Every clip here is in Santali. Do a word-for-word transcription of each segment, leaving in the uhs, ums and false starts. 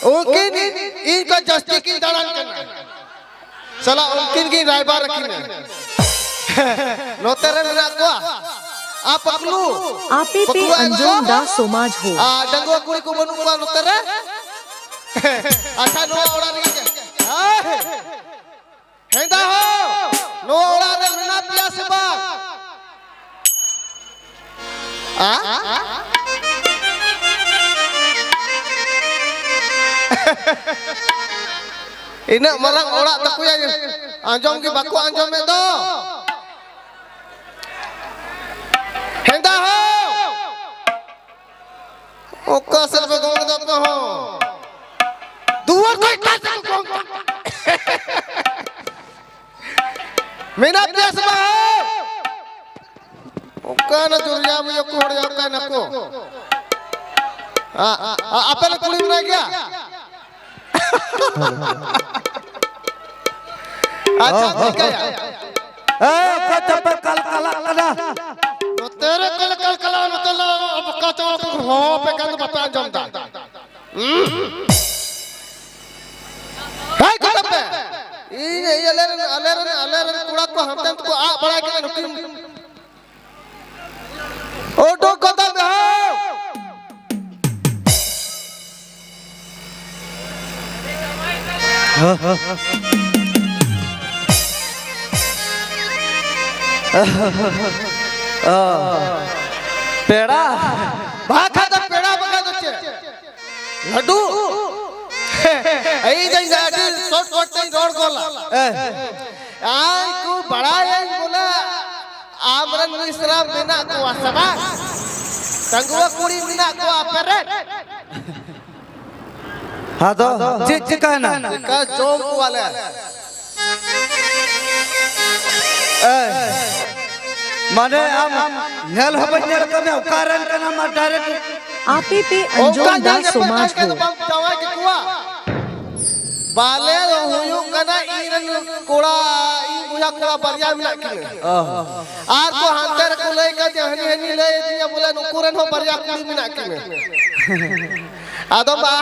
ᱩᱱᱠᱤᱱ ᱤᱧ ᱠᱷᱚᱱ ᱡᱟᱹᱥᱛᱤ ᱠᱤᱱ ᱫᱟᱬᱟᱱ ᱠᱟᱱᱟ᱾ ᱥᱟᱞᱟ ᱩᱱᱠᱤᱱ ᱜᱤᱧ ᱨᱟᱭᱵᱟᱨ ᱟᱹᱠᱤᱱᱟ᱾ ᱱᱚᱛᱮ ᱨᱮ ᱢᱮᱱᱟᱜ ᱠᱚᱣᱟ ᱟ ᱯᱟᱠᱞᱩ᱾ ᱟᱯᱮ ᱯᱮ ᱯᱟᱠᱞᱩ ᱟᱭᱳ᱾ ᱟᱸᱡᱚᱢ ᱫᱟ ᱥᱚᱢᱟᱡᱽ ᱦᱚ᱾ ᱟᱨ ᱰᱟᱺᱜᱩᱣᱟᱹ ᱠᱩᱲᱤ ᱠᱚ ᱵᱟᱹᱱᱩᱜ ᱠᱚᱣᱟ ᱱᱚᱛᱮ ᱨᱮ? ᱟᱪᱪᱷᱟ, ᱱᱚᱣᱟ ᱚᱲᱟᱜ ᱨᱮᱜᱮ᱾ ᱦᱮᱸ᱾ ᱦᱮᱸᱫᱟ ᱦᱳ, ᱱᱚᱣᱟ ᱚᱲᱟᱜ ᱨᱮ ᱢᱮᱱᱟᱜ ᱯᱮᱭᱟ ᱥᱮ ᱵᱟᱝ? ᱟ? ᱤᱱᱟᱹᱜ ᱢᱟᱨᱟᱝ ᱚᱲᱟᱜ ᱛᱟᱠᱚᱭᱟ, ᱟᱸᱡᱚᱢ ᱜᱮ ᱵᱟᱠᱚ ᱟᱸᱡᱚᱢᱮᱫ ᱫᱚ᱾ ᱦᱮᱸᱫᱟ ᱦᱳ! ᱚᱠᱟ ᱥᱮᱫ ᱯᱮ ᱜᱚᱝ ᱠᱮᱫᱟ ᱟᱯᱮ ᱦᱚᱸ? ᱫᱩᱣᱟᱹᱨ ᱠᱷᱚᱡ ᱚᱠᱟ ᱥᱮᱫ ᱯᱮ ᱜᱚᱝ ᱠᱮᱫᱟ? ᱢᱮᱱᱟᱜ ᱯᱮᱭᱟ ᱥᱮ ᱵᱟᱝ? ᱚᱠᱟ ᱱᱟ ᱡᱩᱨᱤᱭᱟ ᱢᱮ ᱠᱚ ᱦᱚᱲ ᱭᱟ ᱚᱠᱟ ᱱᱟ ᱠᱚ? ᱟ, ᱟ, ᱟᱯᱮ ᱞᱮ ᱠᱩᱲᱤ ᱢᱮᱱᱟᱭ ᱜᱮᱭᱟ? ᱟᱪᱪᱷᱟ, ᱴᱷᱤᱠ ᱜᱮᱭᱟ᱾ ᱮ, ᱚᱠᱟ ᱪᱟᱯᱮ ᱠᱟᱞ ᱠᱟᱞᱟᱜ ᱠᱟᱱᱟ? ᱱᱚᱛᱮ ᱨᱮ ᱠᱟᱞ ᱠᱟᱞ ᱠᱟᱞᱟ, ᱱᱚᱛᱮ ᱞᱮ ᱚᱵᱠᱟ ᱪᱚ ᱦᱚᱸ ᱯᱮ ᱠᱟᱱ ᱵᱟᱯᱮ ᱟᱸᱡᱚᱢ ᱫᱟ᱾ ᱦᱩᱸ? ᱦᱮᱸ, ᱠᱚᱛᱟ ᱯᱮ᱾ ᱤᱧ, ᱤᱧ, ᱟᱞᱮ ᱨᱮᱱ, ᱟᱞᱮ ᱨᱮᱱ, ᱟᱞᱮ ᱨᱮᱱ ᱠᱚᱲᱟ ᱠᱚ ᱦᱟᱱᱛᱮ ᱱᱟᱛᱮ ᱠᱚ ᱟᱜ ᱵᱟᱲᱟᱭ ᱠᱟᱱᱟ, ᱱᱩᱠᱤᱱ ᱩᱰᱩᱠ ᱠᱚᱛᱟ ᱯᱮ ᱦᱳ᱾ ᱚ, ᱯᱮᱲᱟ᱾ ᱵᱟᱠᱷᱟᱡ ᱫᱚ ᱯᱮᱲᱟ, ᱵᱟᱠᱷᱟᱡ ᱫᱚ ᱪᱮᱫ? ᱞᱟᱹᱰᱩ᱾ ᱤᱧ ᱫᱚ ᱟᱹᱰᱤ short ᱠᱚᱴ ᱛᱮᱧ ᱨᱚᱲ ᱜᱚᱞᱟ᱾ ᱮ᱾ ᱟᱭ ᱠᱚ ᱵᱟᱲᱟᱭᱟᱹᱧ ᱵᱚᱞᱮ ᱟᱢᱨᱮᱱ ᱢᱤᱥᱨᱟ ᱢᱮᱱᱟᱜ ᱠᱚᱣᱟ ᱥᱮ ᱵᱟᱝ? ᱰᱟᱺᱜᱩᱣᱟᱹ ᱠᱩᱲᱤ ᱢᱮᱱᱟᱜ ᱠᱚᱣᱟ ᱟᱯᱮ ᱨᱮᱱ? ᱟᱫᱚ ᱪᱮᱫ ᱪᱤᱠᱟᱭᱱᱟ? ᱪᱤᱠᱟ ᱡᱚᱢ ᱠᱚᱣᱟᱞᱮ᱾ ᱮ, ᱢᱟᱱᱮ ᱟᱢ ᱧᱮᱞ ᱦᱚᱸ ᱵᱟᱹᱧ ᱧᱮᱞ ᱠᱟᱫ ᱢᱮᱭᱟ, ᱚᱠᱟᱨᱮᱱ ᱠᱟᱱᱟᱢ ᱟᱨ direct? ᱟᱯᱮ ᱯᱮ ᱚᱱᱠᱟ ᱟᱸᱡᱚᱢ ᱫᱟ ᱧᱮᱞ ᱧᱮᱯᱮᱞ ᱥᱚᱢᱟᱡᱽ ᱛᱟᱦᱮᱸ ᱠᱷᱟᱱ ᱦᱚ᱾ ᱫᱚ ᱵᱟᱢ ᱡᱟᱶᱟᱭ ᱠᱮᱠᱚᱣᱟ᱾ ᱵᱟᱞᱮ ᱫᱚ ᱦᱩᱭᱩᱜ ᱠᱟᱱᱟ ᱤᱧ ᱨᱮᱱ ᱠᱚᱲᱟ, ᱤᱧ ᱵᱚᱭᱦᱟ ᱠᱚᱲᱟ ᱵᱟᱨᱭᱟ ᱢᱮᱱᱟᱜ ᱠᱤᱱᱟ᱾ ᱚ᱾ ᱟᱨ ᱠᱚ ᱦᱟᱱᱛᱮ ᱨᱮᱠᱚ ᱞᱟᱹᱭ ᱠᱟᱫᱮᱭᱟ, ᱦᱟᱹᱱᱤ ᱦᱟᱹᱱᱤ ᱞᱟᱹᱭ ᱟᱹᱫᱤᱧᱟ ᱵᱚᱞᱮ ᱱᱩᱠᱩ ᱨᱮᱱ ᱦᱚᱸ ᱵᱟᱨᱭᱟ ᱠᱩᱲᱤ ᱢᱮᱱᱟᱜ ᱠᱤᱱᱟ᱾ ᱟᱫᱚ ᱵᱟ,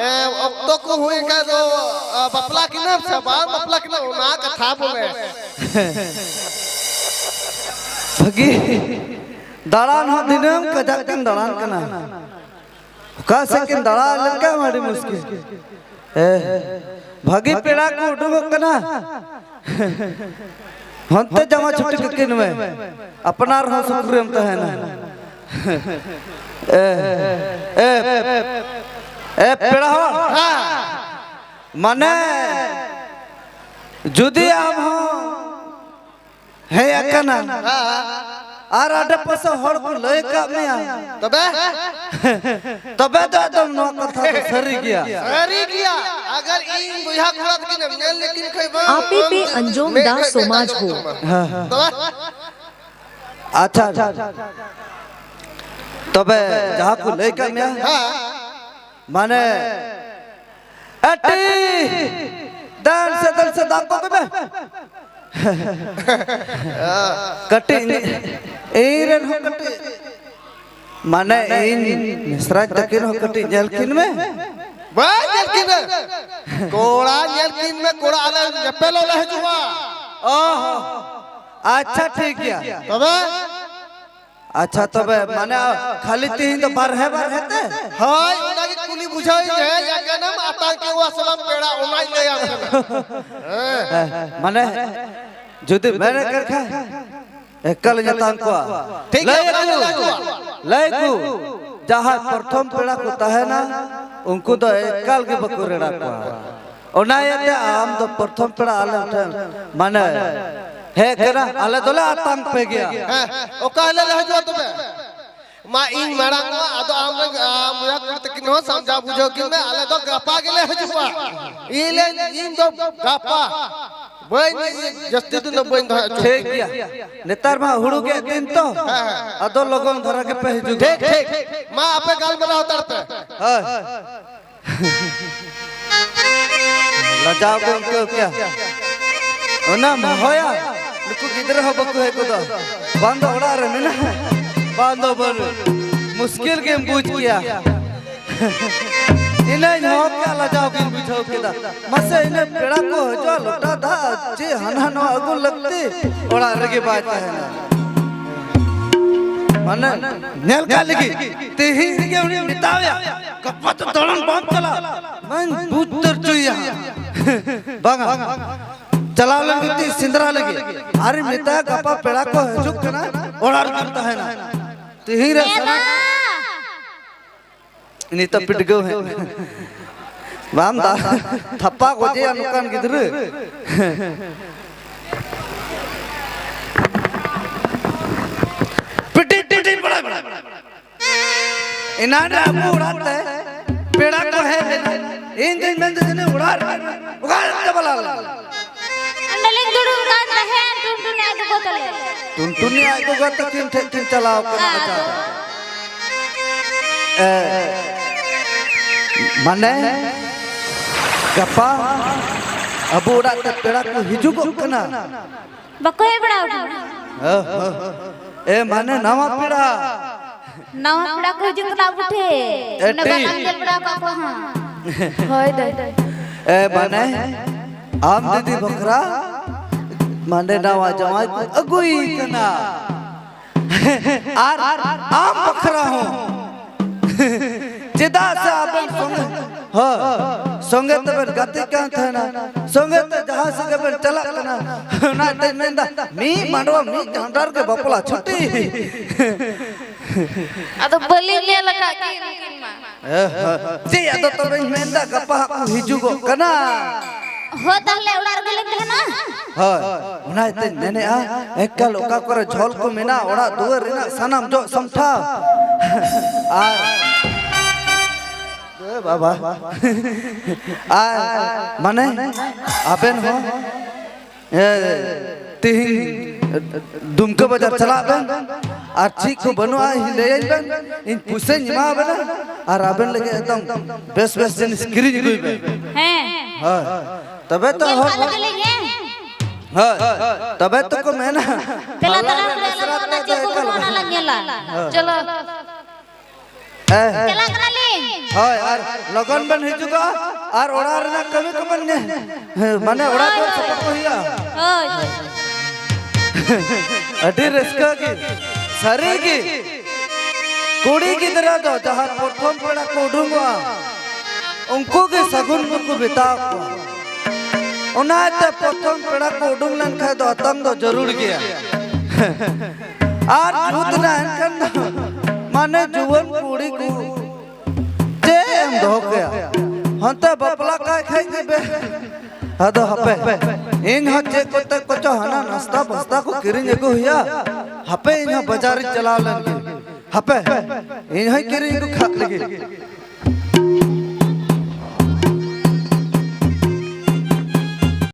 ᱮ, ᱚᱠᱛᱚ ᱠᱚ ᱦᱩᱭ ᱠᱷᱟᱱ ᱫᱚ, ᱟ, ᱵᱟᱯᱞᱟ ᱠᱤᱱᱟᱹᱢ ᱥᱮ ᱵᱟᱢ ᱵᱟᱯᱞᱟ ᱠᱤᱱᱟ, ᱚᱱᱟ ᱠᱟᱛᱷᱟ ᱵᱚᱞᱮ᱾ ᱵᱷᱟᱹᱜᱤ ᱫᱟᱬᱟᱱ ᱦᱚᱸ ᱫᱤᱱᱟᱹᱢ ᱠᱟᱡᱟᱠ ᱠᱤᱱ ᱫᱟᱬᱟᱱ ᱠᱟᱱᱟ᱾ ᱚᱠᱟ ᱥᱮᱫ ᱠᱤᱱ ᱫᱟᱬᱟ ᱞᱮᱱᱠᱷᱟᱱ ᱟᱹᱰᱤ ᱢᱩᱥᱠᱤᱞ᱾ ᱮ, ᱵᱷᱟᱹᱜᱤ ᱯᱮᱲᱟ ᱠᱚ ᱩᱰᱩᱠᱚᱜ ᱠᱟᱱᱟ᱾ ᱦᱚᱱᱛᱮ ᱡᱟᱢᱟ ᱪᱷᱩᱴᱤ ᱠᱟᱹᱠᱤᱱ ᱢᱮ, ᱟᱯᱱᱟᱨ ᱦᱚᱸ ᱥᱩᱠ ᱨᱮᱢ ᱛᱟᱦᱮᱱᱟ᱾ ᱮ, ᱮ, ᱮ, ᱯᱮᱲᱟ ᱦᱚᱲ, ᱢᱟᱱᱮ ᱡᱩᱫᱤ ᱟᱢ ᱦᱚᱸ ᱦᱮᱡ ᱟᱠᱟᱱᱟ᱾ ᱦᱮᱸ᱾ ᱟᱨ ᱟᱰᱮ ᱯᱟᱥᱮ ᱦᱚᱲ ᱠᱚ ᱞᱟᱹᱭ ᱠᱟᱜ ᱢᱮᱭᱟ᱾ ᱛᱚᱵᱮ? ᱛᱚᱵᱮ ᱫᱚ ᱮᱠᱫᱚᱢ ᱱᱚᱣᱟ ᱠᱟᱛᱷᱟ ᱫᱚ ᱥᱟᱹᱨᱤ ᱜᱮᱭᱟ᱾ ᱥᱟᱹᱨᱤ ᱜᱮᱭᱟ᱾ ᱟᱜᱟᱨ ᱤᱧ ᱵᱚᱭᱦᱟ ᱠᱚᱲᱟ ᱛᱟᱹᱠᱤᱱ ᱮᱢ ᱧᱮᱞ ᱞᱮᱠᱤᱱ ᱠᱷᱟᱡ ᱵᱟᱝ, ᱟᱯᱮ ᱯᱮ ᱟᱢ ᱟᱸᱡᱚᱢ ᱢᱮᱫ ᱫᱟ ᱠᱷᱚᱡ ᱢᱮᱫ ᱥᱚᱢᱟᱡᱽ ᱟᱸᱡᱚᱢ ᱦᱚ᱾ ᱩᱛᱟᱹᱨ ᱢᱟ᱾ ᱦᱮᱸ᱾ ᱛᱚᱵᱮ? ᱟᱪᱪᱷᱟ, ᱟᱪᱪᱷᱟ᱾ ᱛᱚᱵᱮ ᱡᱟᱦᱟᱸ ᱠᱚ ᱞᱟᱹᱭ ᱠᱟᱜ ᱢᱮᱭᱟ, ᱦᱮᱸ᱾ ᱢᱟᱱᱮ ᱟᱹᱴᱤ ᱫᱟᱱ ᱥᱮ ᱫᱟᱱ ᱥᱮ ᱫᱟᱜ ᱠᱚ ᱛᱚᱵᱮ᱾ ᱠᱟᱹᱴᱤᱡ ᱤᱧ ᱨᱮᱱ ᱦᱚᱸ ᱠᱟᱹᱴᱤᱡ, ᱢᱟᱱᱮ ᱤᱧ ᱢᱤᱥᱨᱟᱡᱽ ᱛᱟᱹᱠᱤᱱ ᱦᱚᱸ ᱠᱟᱹᱴᱤᱡ ᱧᱮᱞ ᱠᱤᱱ ᱢᱮ᱾ ᱵᱟᱭ ᱧᱮᱞ ᱠᱤᱱ ᱢᱮ᱾ ᱠᱚᱲᱟ ᱧᱮᱞ ᱠᱤᱱ ᱢᱮ, ᱠᱚᱲᱟ ᱟᱞᱮ ᱧᱮᱯᱮᱞᱚᱜ ᱞᱮ ᱦᱤᱡᱩᱜᱼᱟ᱾ ᱚ, ᱟᱪᱪᱷᱟ, ᱴᱷᱤᱠ ᱜᱮᱭᱟ᱾ ᱛᱚᱵᱮ? ᱟᱪᱪᱷᱟ, ᱛᱚᱵᱮ ᱢᱟᱱᱮ ᱠᱷᱟᱹᱞᱤ ᱛᱤᱦᱤᱧ ᱫᱚ ᱵᱟᱨᱦᱮ ᱵᱟᱨᱦᱮ ᱛᱮ? ᱦᱳᱭ, ᱚᱱᱟ ᱜᱮ ᱠᱩᱞᱤ ᱵᱩᱡᱷᱟᱹᱣ ᱤᱧ ᱦᱮᱡ ᱟᱠᱟᱱᱟᱢ, ᱟᱛᱟᱝ ᱠᱮᱫ ᱠᱚᱣᱟ ᱥᱟᱱᱟᱢ ᱯᱮᱲᱟ, ᱚᱱᱟᱧ ᱞᱟᱹᱭᱟᱢ ᱠᱟᱱᱟ᱾ ᱦᱮᱸ᱾ ᱦᱮᱸ, ᱢᱟᱱᱮ ᱡᱩᱫᱤ ᱢᱮᱱᱮᱫ ᱠᱟᱱ ᱠᱷᱟᱱ ᱮᱠᱟᱞ ᱤᱧ ᱟᱛᱟᱝ ᱠᱚᱣᱟ᱾ ᱴᱷᱤᱠ ᱜᱮᱭᱟ, ᱞᱟᱹᱭ ᱚᱱᱟ ᱟᱠᱚ, ᱜᱮᱞᱮ ᱟᱹᱜᱩᱣᱟ᱾ ᱞᱟᱹᱭ ᱠᱚ, ᱡᱟᱦᱟᱸᱭ ᱯᱨᱚᱛᱷᱚᱢ ᱯᱮᱲᱟ ᱠᱚ ᱛᱟᱦᱮᱱᱟ, ᱩᱱᱠᱩ ᱫᱚ ᱮᱠᱟᱞ ᱜᱮ ᱵᱟᱠᱚ ᱨᱮᱲᱟ ᱠᱚᱣᱟ᱾ ᱚᱱᱟ ᱤᱭᱟᱹᱛᱮ ᱟᱢ ᱫᱚ ᱯᱨᱚᱛᱷᱚᱢ ᱯᱮᱲᱟ ᱟᱞᱮ ᱴᱷᱮᱱ, ᱢᱟᱱᱮ, ᱦᱮᱡ ᱠᱟᱱᱟ, ᱟᱞᱮ ᱫᱚᱞᱮ ᱟᱛᱟᱝ ᱯᱮ ᱜᱮᱭᱟ᱾ ᱦᱮᱸ, ᱚᱠᱟ ᱦᱤᱞᱳᱜ ᱞᱮ ᱦᱤᱡᱩᱜᱼᱟ ᱛᱚᱵᱮ? ᱢᱟ ᱤᱧ ᱢᱟᱲᱟᱝ ᱢᱟ, ᱟᱫᱚ ᱟᱢ ᱨᱮᱱ, ᱟ, ᱵᱚᱭᱦᱟ ᱠᱩᱲᱤ ᱛᱟᱹᱠᱤᱱ ᱦᱚᱸ ᱥᱟᱢᱡᱷᱟᱣ ᱵᱩᱡᱷᱟᱹᱣ ᱠᱤᱱ ᱢᱮ, ᱟᱞᱮ ᱫᱚ ᱜᱟᱯᱟ ᱜᱮᱞᱮ ᱦᱤᱡᱩᱜᱼᱟ᱾ ᱤᱧ ᱞᱮ, ᱤᱧ ᱫᱚ ᱜᱟᱯᱟ ᱵᱟᱹᱧ, ᱡᱟᱹᱥᱛᱤ ᱫᱤᱱ ᱫᱚ ᱵᱟᱹᱧ ᱫᱚᱦᱚ ᱦᱚᱪᱚ᱾ ᱴᱷᱤᱠ ᱜᱮᱭᱟ, ᱱᱮᱛᱟᱨ ᱢᱟ ᱦᱩᱲᱩ ᱜᱮᱫ ᱫᱤᱱ ᱛᱚ, ᱦᱮᱸ, ᱦᱮᱸ᱾ ᱟᱫᱚ ᱞᱚᱜᱚᱱ ᱫᱷᱟᱨᱟ ᱜᱮᱯᱮ ᱦᱤᱡᱩᱜᱼᱟ᱾ ᱴᱷᱤᱠ, ᱴᱷᱤᱠ᱾ ᱢᱟ ᱟᱯᱮ ᱜᱟᱞᱢᱟᱨᱟᱣ ᱦᱟᱛᱟᱲ ᱯᱮ᱾ ᱦᱳᱭ᱾ ᱞᱟᱡᱟᱣ ᱠᱚ ᱟᱹᱭᱠᱟᱹᱣ ᱠᱮᱭᱟ᱾ ᱚᱱᱟᱢ ᱦᱚᱦᱚᱭᱟ, ᱱᱩᱠᱩ ᱜᱤᱫᱽᱨᱟᱹ ᱦᱚᱸ ᱵᱟᱠᱚ ᱦᱮᱡ ᱜᱚᱫᱚᱜ᱾ ᱵᱟᱝ ᱫᱚ ᱚᱲᱟᱜ ᱨᱮ ᱢᱮᱱᱟᱜᱼᱟ, ᱵᱟᱝ ᱫᱚ ᱵᱟᱹᱱᱩᱜ᱾ ᱢᱩᱥᱠᱤᱞ ᱜᱮᱢ ᱵᱩᱡᱽ ᱠᱮᱭᱟ᱾ ᱤᱱᱟᱹᱧ ᱦᱚᱦᱚ ᱠᱮᱫᱼᱟ, ᱞᱟᱡᱟᱣ ᱜᱤᱧ ᱵᱩᱡᱷᱟᱹᱣ ᱠᱮᱫᱟ᱾ ᱢᱟᱥᱮ, ᱤᱱᱟᱹ ᱯᱮᱲᱟ ᱠᱚ ᱦᱤᱡᱩᱜᱼᱟ, ᱞᱚᱴᱟ ᱫᱟᱜ ᱪᱮᱫ ᱦᱟᱱᱟ ᱱᱚᱣᱟ ᱟᱹᱜᱩ ᱞᱟᱹᱠᱛᱤ, ᱚᱲᱟᱜ ᱨᱮᱜᱮ ᱵᱟᱭ ᱛᱟᱦᱮᱱᱟ᱾ ᱢᱟᱱᱮ, ᱧᱮᱞ ᱠᱟᱜ ᱞᱟᱹᱜᱤᱫ, ᱛᱮᱦᱮᱧ ᱨᱮᱜᱮ ᱩᱱᱤᱧ ᱢᱮᱛᱟᱣᱭᱟ, ᱜᱟᱯᱟ ᱫᱚ ᱫᱟᱬᱟᱱ ᱵᱟᱢ ᱪᱟᱞᱟᱜᱼᱟ᱾ ᱢᱟᱧ ᱵᱩᱡᱽ ᱩᱛᱟᱹᱨ ᱦᱚᱪᱚᱭᱮᱭᱟ᱾ ᱵᱟᱝᱟ, ᱪᱟᱞᱟᱣ ᱞᱮᱱ ᱜᱮᱛᱤᱧ ᱥᱮᱸᱫᱽᱨᱟ ᱞᱟᱹᱜᱤᱫ᱾ ᱟᱨᱤᱧ ᱢᱮᱛᱟᱭᱟ, ᱜᱟᱯᱟ ᱯᱮᱲᱟ ᱠᱚ ᱦᱤᱡᱩᱜ ᱠᱟᱱᱟ, ᱚᱲᱟᱜ ᱨᱮᱜᱮᱢ ᱛᱟᱦᱮᱱᱟ᱾ ᱛᱮᱦᱮᱧ ᱨᱮ ᱥᱟᱱᱟ-, ᱱᱤᱛᱚᱜ ᱯᱤᱰᱜᱟᱹᱣ ᱦᱮᱡ᱾ ᱵᱟᱢ ᱫᱟ-, ᱛᱷᱟᱯᱟ ᱜᱚᱡᱮᱭᱟ ᱱᱚᱝᱠᱟᱱ ᱜᱤᱫᱽᱨᱟᱹ᱾ ᱯᱤᱴᱤᱡ, ᱯᱤᱴᱤᱡ, ᱵᱟᱲᱟᱭ, ᱵᱟᱲᱟᱭ᱾ ᱮᱱᱟᱱ ᱨᱮ ᱟᱵᱚ ᱚᱲᱟᱜ ᱛᱮ ᱯᱮᱲᱟ ᱠᱚ ᱦᱮᱡ ᱞᱮᱱᱟ᱾ ᱤᱧ ᱫᱩᱧ ᱢᱮᱱᱫᱟ, ᱡᱟᱹᱱᱤᱡ ᱚᱲᱟᱜ ᱨᱮ, ᱚᱠᱟ ᱨᱮ ᱵᱟᱞᱟ ᱞᱮᱱᱟ? ᱚᱸᱰᱮ ᱞᱤᱧ ᱫᱩᱲᱩᱵ ᱠᱟᱱ ᱛᱟᱦᱮᱸᱱ, ᱴᱩᱱᱴᱩᱱᱤ ᱟᱡ ᱜᱚᱜᱚ ᱛᱟᱞᱮ᱾ ᱴᱩᱱᱴᱩᱱᱤ ᱟᱡ ᱜᱚᱜᱚ ᱛᱟᱹᱠᱤᱱ ᱴᱷᱮᱡ ᱠᱤᱱ ᱪᱟᱞᱟᱣ ᱠᱟᱱᱟ᱾ ᱟᱫᱚ? ᱵᱟᱡᱟᱨ᱾ ᱮ, ᱢᱟᱱᱮ, ᱜᱟᱯᱟ ᱟᱵᱚ ᱚᱲᱟᱜ ᱛᱮ ᱯᱮᱲᱟ ᱠᱚ ᱦᱤᱡᱩᱜᱚᱜ ᱠᱟᱱᱟ᱾ ᱵᱟᱠᱚ ᱦᱮᱡ ᱵᱟᱲᱟ ᱟᱠᱟᱱᱟ? ᱦᱮᱸ, ᱦᱮᱸ᱾ ᱮ, ᱢᱟᱱᱮ ᱱᱟᱣᱟ ᱯᱮᱲᱟ᱾ ᱱᱟᱣᱟ ᱯᱮᱲᱟ ᱠᱚ ᱦᱤᱡᱩᱜ ᱠᱟᱱᱟ ᱟᱵᱚ ᱴᱷᱮᱱ᱾ ᱮ, ᱩᱱᱟᱹᱜ ᱴᱷᱤᱠ᱾ ᱵᱟᱝ ᱧᱮᱞ ᱵᱟᱲᱟ ᱟᱠᱟᱫ ᱠᱚᱣᱟ ᱦᱟᱸᱜ᱾ ᱦᱳᱭ ᱫᱟᱹᱭ᱾ ᱮ, ᱢᱟᱱᱮ ᱟᱢ ᱫᱤᱫᱤ ᱵᱟᱠᱷᱨᱟ, ᱢᱟᱱᱮ ᱱᱟᱣᱟ ᱡᱟᱶᱟᱭ ᱠᱚ ᱟᱹᱜᱩᱭ ᱠᱟᱱᱟ᱾ ᱟᱨ ᱟᱢ ᱵᱟᱠᱷᱨᱟ ᱦᱚᱸ᱾ ᱪᱮᱫᱟᱜ ᱥᱮ ᱟᱵᱮᱱ ᱥᱚᱸᱜᱮ, ᱦᱳᱭ, ᱥᱚᱸᱜᱮ ᱛᱮᱵᱮᱱ ᱜᱟᱛᱮᱜ ᱠᱟᱱ ᱛᱟᱦᱮᱱᱟ, ᱥᱚᱸᱜᱮ ᱛᱮ ᱡᱟᱦᱟᱸ ᱥᱮᱫ ᱜᱮᱵᱮᱱ ᱪᱟᱞᱟᱜ ᱠᱟᱱᱟ, ᱚᱱᱟ ᱛᱮᱧ ᱢᱮᱱᱫᱟ, ᱢᱤᱫ ᱢᱟᱰᱣᱟ ᱢᱤᱫ ᱰᱟᱦᱟᱨ ᱜᱮ ᱵᱟᱯᱞᱟ ᱪᱷᱩᱴᱤ᱾ ᱟᱫᱚ ᱵᱟᱹᱞᱤᱧ ᱧᱮᱞ ᱟᱠᱟᱫ ᱠᱤᱱ ᱩᱱᱠᱤᱱ ᱢᱟ᱾ ᱦᱮᱸ, ᱦᱮᱸ᱾ ᱪᱮᱫ ᱟᱫᱚ ᱛᱚᱵᱮᱧ ᱢᱮᱱᱫᱟ, ᱜᱟᱯᱟ ᱦᱟᱸᱜ ᱠᱚ ᱦᱤᱡᱩᱜᱚᱜ ᱠᱟᱱᱟ᱾ ᱦᱳᱭ, ᱛᱟᱦᱞᱮ ᱚᱲᱟᱜ ᱨᱮᱜᱮ ᱞᱤᱧ ᱛᱟᱦᱮᱱᱟ᱾ ᱦᱳᱭ, ᱚᱱᱟ ᱤᱭᱟᱹᱛᱮᱧ ᱢᱮᱱᱮᱫᱼᱟ, ᱮᱠᱟᱞ ᱚᱠᱟ ᱠᱚᱨᱮ ᱡᱷᱚᱞ ᱠᱚ ᱢᱮᱱᱟᱜᱼᱟ, ᱚᱲᱟᱜ ᱫᱩᱣᱟᱹᱨ ᱨᱮᱱᱟᱜ ᱥᱟᱱᱟᱢ ᱡᱚᱜ ᱥᱟᱢᱴᱷᱟᱣ᱾ ᱟᱨ, ᱮ ᱵᱟᱵᱟ, ᱟᱨ ᱢᱟᱱᱮ ᱟᱵᱮᱱ ᱦᱚᱸ ᱮ, ᱛᱤᱦᱤᱧ ᱫᱩᱢᱠᱟᱹ ᱵᱟᱡᱟᱨ ᱪᱟᱞᱟᱜ ᱵᱮᱱ, ᱟᱨ ᱪᱮᱫ ᱠᱚ ᱵᱟᱹᱱᱩᱜᱼᱟ ᱤᱧ ᱞᱟᱹᱭᱟᱹᱧ ᱵᱮᱱ, ᱤᱧ ᱯᱩᱭᱥᱟᱹᱧ ᱮᱢᱟ ᱵᱮᱱᱟ, ᱟᱨ ᱟᱵᱮᱱ ᱞᱟᱹᱜᱤᱫ ᱮᱠᱫᱚᱢ ᱵᱮᱥ ᱵᱮᱥ ᱡᱤᱱᱤᱥ ᱠᱤᱨᱤᱧ ᱟᱹᱜᱩᱭ ᱵᱮᱱ᱾ ᱦᱮᱸ᱾ ᱦᱳᱭ, ᱛᱚᱵᱮ ᱛᱚ ᱦᱚᱲ ᱧᱮᱞ ᱠᱟᱜ ᱞᱮᱜᱮ ᱞᱤᱧ, ᱦᱮᱸ᱾ ᱦᱳᱭ, ᱛᱚᱵᱮ ᱛᱚᱠᱚ ᱢᱮᱱᱟ᱾ ᱫᱮᱞᱟ, ᱫᱮᱞᱟ, ᱫᱮᱞᱟ, ᱫᱮᱞᱟ, ᱪᱮᱫ ᱠᱚ ᱢᱮᱱᱟ, ᱚᱱᱟ ᱞᱟᱝ ᱧᱮᱞᱟ᱾ ᱦᱳᱭ᱾ ᱪᱚᱞᱚ᱾ ᱦᱮᱸ᱾ ᱪᱟᱞᱟᱜ ᱠᱟᱱᱟᱞᱤᱧ᱾ ᱦᱳᱭ, ᱟᱨ ᱞᱚᱜᱚᱱ ᱵᱮᱱ ᱦᱤᱡᱩᱜᱼᱟ, ᱟᱨ ᱚᱲᱟᱜ ᱨᱮᱱᱟᱜ ᱠᱟᱹᱢᱤ ᱠᱚᱵᱮᱱ ᱧᱮ-, ᱦᱮᱸ, ᱢᱟᱱᱮ ᱚᱲᱟᱜ ᱫᱩᱣᱟᱹᱨ ᱥᱟᱯᱷᱟ ᱠᱚ ᱦᱩᱭᱩᱜᱼᱟ᱾ ᱦᱳᱭ᱾ ᱟᱹᱰᱤ ᱨᱟᱹᱥᱠᱟᱹ ᱜᱮ, ᱥᱟᱹᱨᱤ ᱜᱮ᱾ ᱠᱩᱲᱤ ᱜᱤᱫᱽᱨᱟᱹ ᱫᱚ ᱡᱟᱦᱟᱸ ᱯᱨᱚᱛᱷᱚᱢ ᱯᱮᱲᱟ ᱠᱚ ᱩᱰᱩᱝᱚᱜᱼᱟ, ᱩᱱᱠᱩ ᱜᱮ ᱥᱟᱹᱜᱩᱱ ᱫᱚᱠᱚ ᱢᱮᱛᱟᱣ ᱠᱚᱣᱟ᱾ ᱚᱱᱟᱛᱮ ᱯᱨᱚᱛᱷᱚᱢ ᱯᱮᱲᱟ ᱠᱚ ᱩᱰᱩᱝ ᱞᱮᱱᱠᱷᱟᱱ ᱫᱚ ᱟᱛᱟᱝ ᱫᱚ ᱡᱟᱹᱨᱩᱲ ᱜᱮᱭᱟ᱾ ᱟᱨ ᱡᱩᱛ ᱮᱱᱟ ᱮᱱᱠᱷᱟᱱ ᱫᱚ, ᱢᱟᱱᱮ ᱡᱩᱣᱟᱹᱱ ᱠᱩᱲᱤ ᱠᱚ ᱪᱮᱫ ᱮᱢ ᱫᱚᱦᱚ ᱠᱟᱭᱟ? ᱦᱟᱱᱛᱮ ᱵᱟᱯᱞᱟ ᱠᱟᱭ ᱠᱷᱟᱡ ᱜᱮ ᱵᱮ-, ᱟᱫᱚ ᱦᱟᱯᱮ, ᱤᱧ ᱦᱚᱸ ᱪᱮᱫ ᱠᱚᱛᱮ ᱠᱚᱪᱚ ᱦᱟᱱᱟ ᱱᱟᱥᱛᱟ ᱯᱟᱥᱛᱟ ᱠᱚ ᱠᱤᱨᱤᱧ ᱟᱹᱜᱩ ᱦᱩᱭᱩᱜᱼᱟ᱾ ᱦᱟᱯᱮ, ᱤᱧ ᱦᱚᱸ ᱵᱟᱡᱟᱨᱤᱧ ᱪᱟᱞᱟᱣ ᱞᱮᱱ ᱜᱮ᱾ ᱦᱟᱯᱮ, ᱤᱧ ᱦᱚᱸᱧ ᱠᱤᱨᱤᱧ ᱟᱹᱜᱩ ᱠᱟᱜ ᱞᱮᱜᱮ᱾